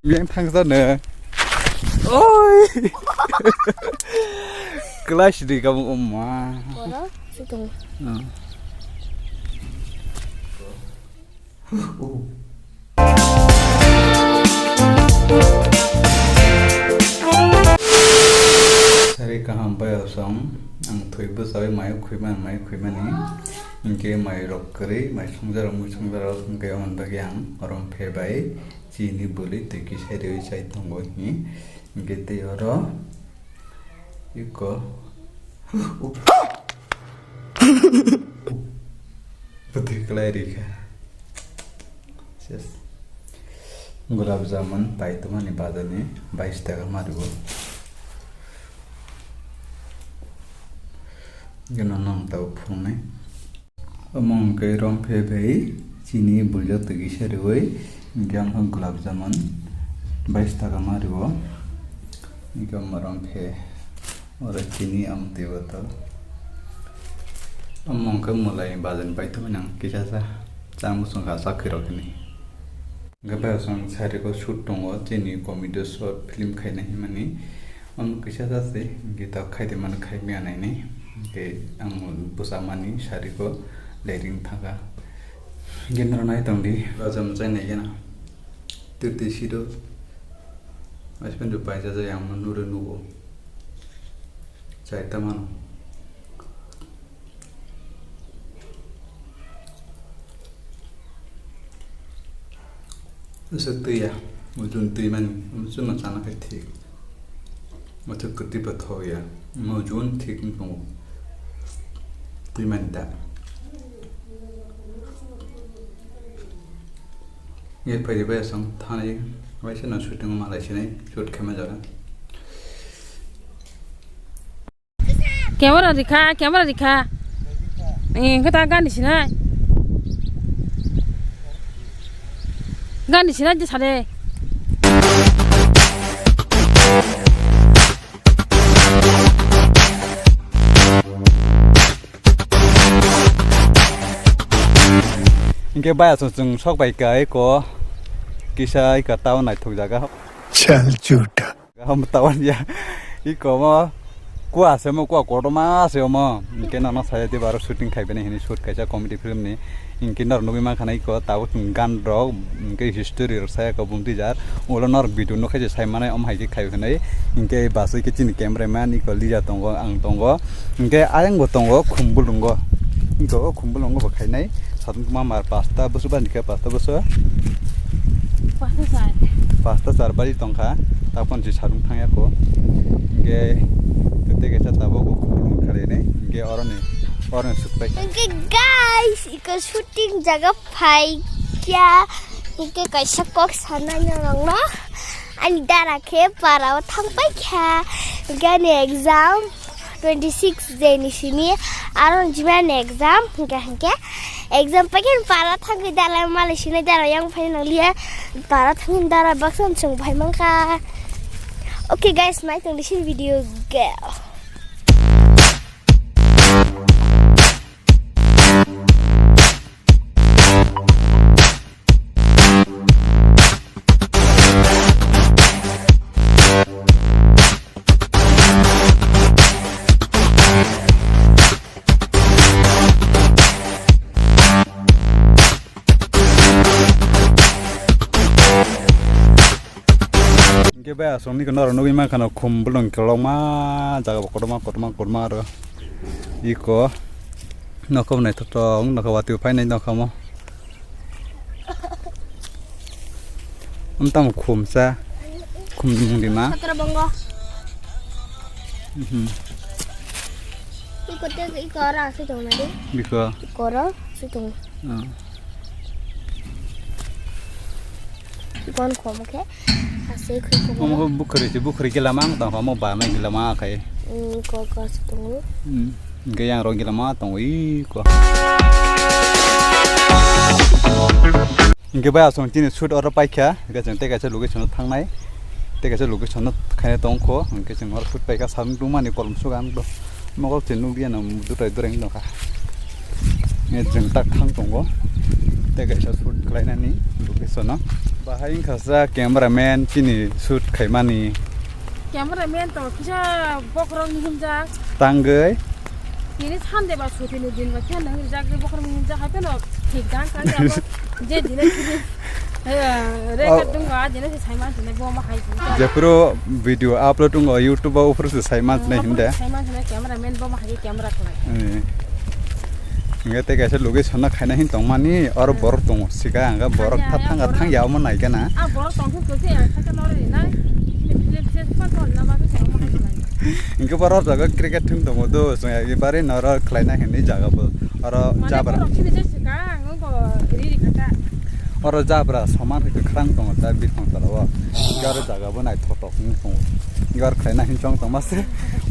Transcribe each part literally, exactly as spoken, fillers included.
Yang thangsa no. Oi. Kelas di kamu oma. Ora, situ. Hmm. Sari kaham bai osong, ang thwi bwchawi mai khwi man, mai khwi mani. Hinkhe mai rok kwrwi, mai songjarok, mui songjarok, hinkhe aboni bagwi ang orom phe bai chini bwlwi twi kisa riwi chai tongo hini. Hinkhe tei oro iko bwtwi kwlai rikha. Ses. Gulab jamun paitoma ni bazar ni bais taka ma rwo. Gana nang tau phungnai. Omo hwnkhe romphe bai chini buljak twi kisa riwi, hinkhe ang khe gulab jamun bais taka ma rwo. Hinkhe omo romphe, oro chini, omo twi botol. Omo hwnkhe mwlai bazar ni paitoma nang kisa cha, chang bwswng kha chakhwi rok hwnwi. Hwnkhe bai chwng sari o shoot tongo, chini comedy short film khaina himani. Omo kisa jase, hwnkhe ta khaide mano khai maya nainai. Hwnkhe ang bwsa mani sari o lighting thangkha. Hwnkhe norok nai tongdi, rajam chai nai gana. Twtwi siro. Aspen do paisa jai ang nuro nugo. Chai ta mano. Aswk twi ya, mujun twi mani, mujun no chana khai thik. Aswk kwtwi pa thok ya, mujun thik wng tongo. Twi mani da. Ye phaidi bai aswng thani, bai se no shooting ma lai sinai, shoot khe ma jaga. Camera rikha, camera rikha. Eh, kata gani sinai. Gani sinai je sare. Hingke bai asong chwng sok bai ka eko kisa eka town naithok jaga. Chal chuta. Kaham tawan ya. Iko mo kuwa se mo, kuwa kotorma se omo. Hingke nono saya di baro shooting khai bini hini shoot kaisa comedy film ni. Hingke nor nugui mankha na iko tabuk chwng gan rok, hingke history rok saya ko bumti jar. Ulo nor video nukhe je sai mane om hai khe khai hwnwi. Hingke basui khe chini camera man iko Lija tongo, ang tongo. Hingke ayang bo tongo Khumbulungo. Iko Khumbulungo bo khainai. Satung tuma mar pasta busu bani khe pasta busu. Pasta sar. Pasta sar bari tongkha. Tapon si satung thangya ko. Hingke tete kesa tabok bo Khumbulungo khainai. Hingke oroni, oroni sut pai. Hingke guys, iko shooting jaga phai kya. Hingke kaisa kok sanai norokno. Ani dara khe para o thang pai kha. Hingke ani exam twenty six day ni simi, aro jimani exam, hingke, hingke exam pagin para thangwi dala malai sinai dara yang phai nang liya, para thangwi dara baksa chwng phai mankha. Okay guys, nai tong di sini video ge. Hingke bai asong nini norok nugui mankha no Khumbulung kolokma jaga bo kotorma, kotorma, kotorma aro iko nokha bo naithotok nokha watwi phainai nokha mo. Wng tamo khum sa, khum mung di ma. Satra bongo. Mhm. Iko te, iko ora aswk tong na di. Biko. Iko ora aswk tong. Oh. Iko on khom khe. Aswk khum. Omo khe bukhari se, bukhari gila mang tong, omo ba nai gila ma khai. Hmm, iko, iko aswk tong. Hmm. Hingke yang rok gila ma tongo iko. Hingke bai asong chini shoot oro paikha, hingke chwng tei kaisa location o thangnai, tei kaisa location o khaina tongkho, hingke chwng oro shoot paikha, samung tungmani kolom suga ang do, mokol se nukliya no durai durai wng tongkha. Hingke chwng tak thang tongo, tei kaisa shoot khlainani location o. Bahai wngkha sa cameraman chini shoot khaimani. Cameraman to kisa bokhorok ni himjak. Tangwi. Tini Sunday ba chuti ni din ba khe nang rijak de bokhorok ni himjak hai phano thik dan kang ya bo je dine chini, eh, record Oh. Dung ba dine se saiman sine bo ma hai. Jephuru video upload wngkha YouTube o, uphuru se saiman sine hinde. Saiman sine cameraman bo ma hai camera khlai. Eh. Hingke tei kaisa location no khaina hin tongmani, oro borok tongo, sika hingke borok Thangya, thang thang thang ya, ya omo nai kena. Ah, borok tong thung khe, khe, khe, no ri nai. Film se phone phone na ba khe, omo hai khlai. Hingke borok jaga cricket thung tongo do, so ya, bari noro khlaina hinwi jaga bo. Oro mane jabra. Borok sini je sika, ang ko ri ri kha ta. Oro jabra saman hai kwkhwrang tongo ta bithang tola o. Hingke oro jaga bo naithotok wng tongo. Hingke oro khlaina hin chong tongma se.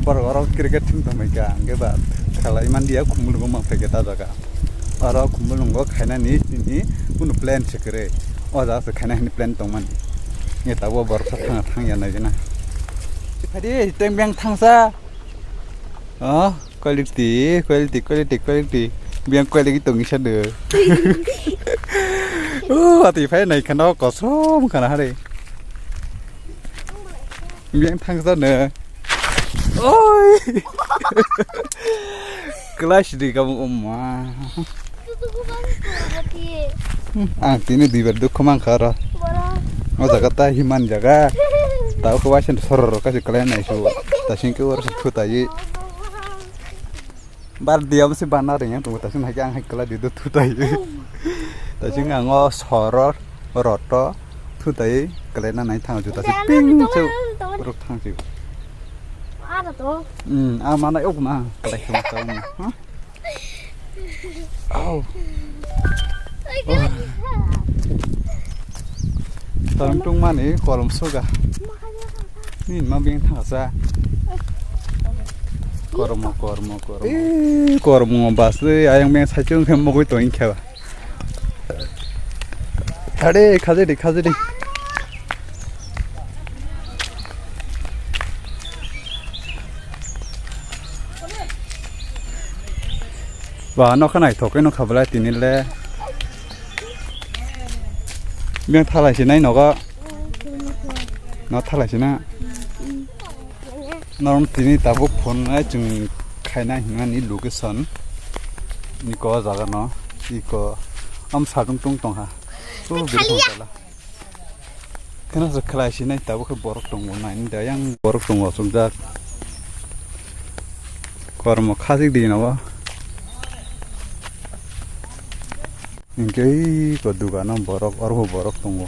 Borok oro cricket thung tongmai kha, hingke ba khlai man dia, khumulwng mang phai khe ta jaga. Oro khumulwngo khainani tini kunu plan se kwrwi. O jaga se khaina hwnwi plan tongmani. Nge tabuk borok sa thang thang ya nai gana. Phai di, teng beng thangsa. Oh, quality, quality, quality, quality. Beng quality tongwi sa do. Oh, ati phai nai khana kosom khana hari. Beng thangsa no. Oi. Class di kamu umma. Ang tini duibar dukhu mankha oro. O jaga ta himan jaga. Ta ko waisen soror kasi kalian nai su. Ta singke oro su thutai. Bar diam si bana ring yang tunggu ta sing hai ang hai kala di do thutai. Ta sing ang o soror roto. Thutai kalaina nai thang juta si ping cheu. Ruk thang cheu. Ada to. Hmm, ah, mana yok ma kalai thang cheu ma. Ha? Au. Tarung tung mani kolom soga. Ni ma beng thang sa. Kormo, kormo, kormo. Eh, kormo bas le ayang beng sa chung khe mogoi to in khe ba. Thade, khajadi, khajadi. Ba, nokha naithok khe nokha belai tini le. Beng thalai sinai nogo. No thalai sina. Norong tini tabuk phone ai chwng khaina hinmani location. Niko jaga no. Iko. Am sadung tung tong ha. Tu biri thong chala. Kena se khlai sinai tabuk khe borok tongo nai ni da yang borok tongo asukjak. Kormo khajik di nogo. Hingke iko dugano borok, oro bo borok tongo.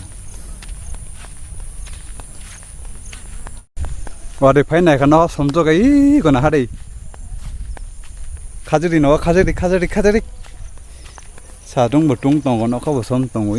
Ode phai nai khano somjok ai iko na hade. Khajiri no, khajiri, khajiri, khajiri. Sadung bo tung tongo, nokha bo som tongo.